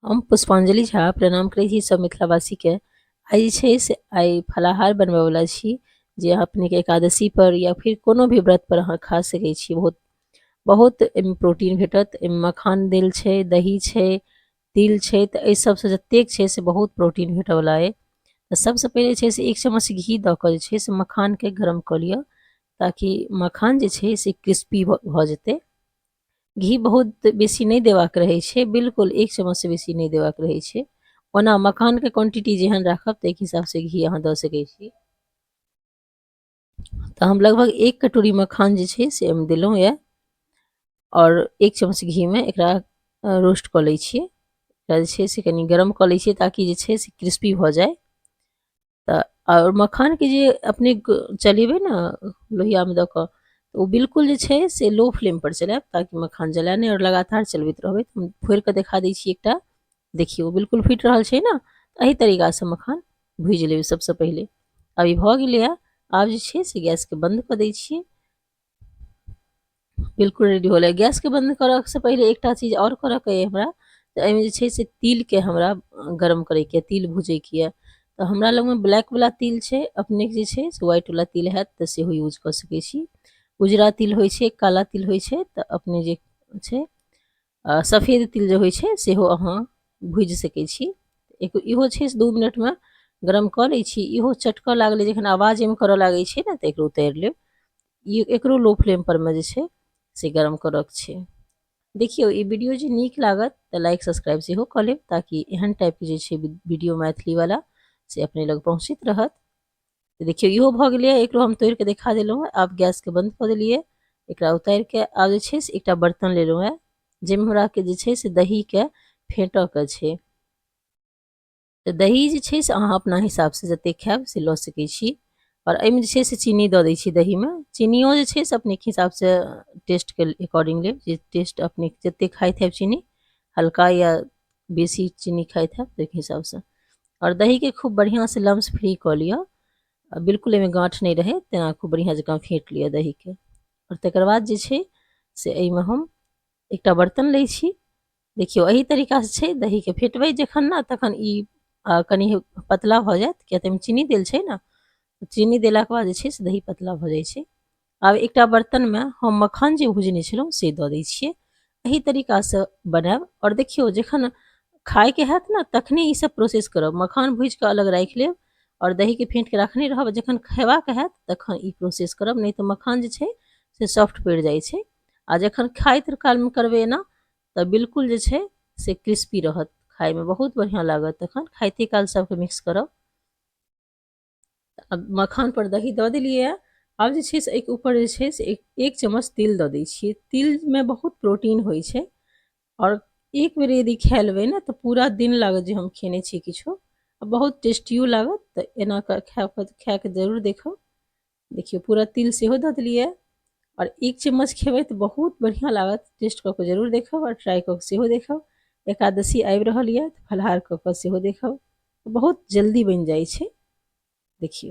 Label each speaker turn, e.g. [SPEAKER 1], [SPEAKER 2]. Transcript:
[SPEAKER 1] हम पुष्पांजलि झा प्रणाम करै छी सब मिथिलावासीके। आइ जे छै से आइ फलाहार बनबैवला छी जे अहाँ अपनेके एकादशी पर या फिर कोनो भी व्रत पर अहाँ खा सकै छी। बहुत बहुत एहिमे प्रोटीन भेटत। एहिमे मखान देल छै, दही छै, तिल छै, तऽ एहि सबसँ जतेक छै से बहुत प्रोटीन भेटऽवला अइ। तऽ सबसँ पहिले छै से एक चम्मच घी दऽ कऽ जे छै से मखानके गरम कऽ लिअ ताकि मखान जे छै से क्रिस्पी भऽ जेतै। घी बहुत बेसी नहि देबाक रहै छै, बिल्कुल एक चम्मचसँ बेसी नहि देबाक रहै छै। ओना मखानके क्वांटिटी जेहन राखब ताहिके हिसाबसँ घी अहाँ दऽ सकै छी। तऽ हम लगभग एक कटोरी मखान जे छै से एहिमे देलहुँ यऽ आओर एक चम्मच घीमे एकरा रोस्ट कऽ लै छियै। एकरा जे छै से कनि गरम कऽ लै छियै ताकि जे छै से क्रिस्पी भऽ जाय। तऽ आओर मखानके जे अपने चलेबै ने लोहियामे दऽ कऽ, तऽ ओ बिल्कुल जे छै से लो फ्लेमपर चलायब ताकि मखान जलाय नहि, आओर लगातार चलबैत रहबै। तऽ हम फोड़ि कऽ देखा दै छी एकटा, देखियौ बिल्कुल फूटि रहल छै ने। एहि तरीकासँ मखान भूजि लेबै सबसँ पहिले। आब ई भऽ गेलैए, आब जे छै से गैसके बन्द कऽ दै छियै। बिल्कुल रेडी हो गेलै। गैसके बन्द करऽसँ पहिले एकटा चीज आओर करऽके अइ हमरा। तऽ एहिमे जे छै से तिलके हमरा गरम करैके यऽ, तिल भुजैके यऽ। तऽ हमरा लगमे ब्लैकवला तिल छै, अपनेके जे छै से व्हाइटवला तिल हैत तऽ सेहो यूज कऽ सकै छी। उजरा तिल होइ छै, काला तिल होइ छै, तऽ अपने जे छै सफेद तिल जे होइ छै सेहो अहाँ भूजि सकै छी। एक इहो छै से 2 मिनटमे गरम कऽ लै छी। इहो चटकऽ लागलै, जखन आवाज एहिमे करऽ लागै छै ने, तऽ एकरो उतारि लेब। ई एकरो लो फ्लेम पर मे जे छै से गरम करऽके छै। देखियौ, ई वीडियो जे नीक लागत तऽ लाइक सब्सक्राइब सेहो कऽ लेब ताकि एहन टाइपके जे छै वीडियो मैथिलीवला से अपने लग पहुँचैत रहत। तऽ देखियौ, इहो भऽ गेलैए, एकरो हम तोड़िके देखा देलहुँ हँ। आब गैसके बन्द कऽ देलियै, एकरा उतारिके आब जे छै से एकटा बर्तन लेलहुँ हेँ जाहिमे हमराके जे छै से दहीके फेँटऽके छै। तऽ दही जे छै से अहाँ अपना हिसाबसँ जतेक खायब से लऽ सकै छी। आओर एहिमे जे छै से चीनी दऽ दै छी दहीमे। चीनियो जे छै से अपनेके हिसाबसँ टेस्टके अकॉर्डिंग लेब, जे टेस्ट अपने जतेक खाइत हैब, चीनी हल्का या बेसी चीनी खाइत हैब ताहिके हिसाबसँ। आओर दहीके खूब बढ़िआँसँ लम्स फ्री कऽ लिअ, बिल्कुल एहिमे गाँठ नहि रहै तेना खूब बढ़िआँ जकाँ फेँट लिअ दहीके। आओर तकर बाद जे छै से एहिमे हम एकटा बर्तन लै छी। देखियौ, एहि तरीकासँ छै, दहीके फेटबै जखन ने तखन ई कनि पतला भऽ जायत, किया तऽ एहिमे चीनी देल छै ने। चीनी देलाके बाद जे छै से दही पतला भऽ जाइ छै। आब एकटा बर्तनमे हम मखान जे भुजने छलहुँ से दऽ दै छियै। एहि तरीकासँ बनायब। आओर देखियौ, जखन खायके हैत ने तखने ईसभ प्रोसेस करब। मखान भूजि कऽ अलग राखि लेब आओर दहीके फेँट कऽ राखने रहब, जखन खेबाक हैत तखन ई प्रोसेस करब, नहि तऽ मखान जे छै से सॉफ्ट पड़ि जाइ छै। आ जखन खाइत कालमे करबै एना तऽ बिल्कुल जे छै से क्रिस्पी रहत, खायमे बहुत बढ़िआँ लागत। तखन खाइते काल सबके मिक्स करब। आब मखान पर दही दऽ देलियै। आब जे छै से एहिके ऊपर जे छै से एक चम्मच तिल दऽ दै छियै। तिलमे बहुत प्रोटीन होइ छै आओर एक बेर यदि खा लेबै ने तऽ पूरा दिन लागत जे हम खेने छी किछो, आ बहुत टेस्टियो लागत। तऽ एना कऽ खाए कऽ जरूर देखब। देखियौ, पूरा तिल सेहो दऽ देलियै आओर एक चम्मच खेबै तऽ बहुत बढ़िआँ लागत। टेस्ट कऽ कऽ जरूर देखब आओर ट्राइ कऽ कऽ सेहो देखब। एकादशी आबि रहल यऽ, तऽ फलाहार कऽ कऽ सेहो देखब। बहुत जल्दी बनि जाइ छै। देखियौ।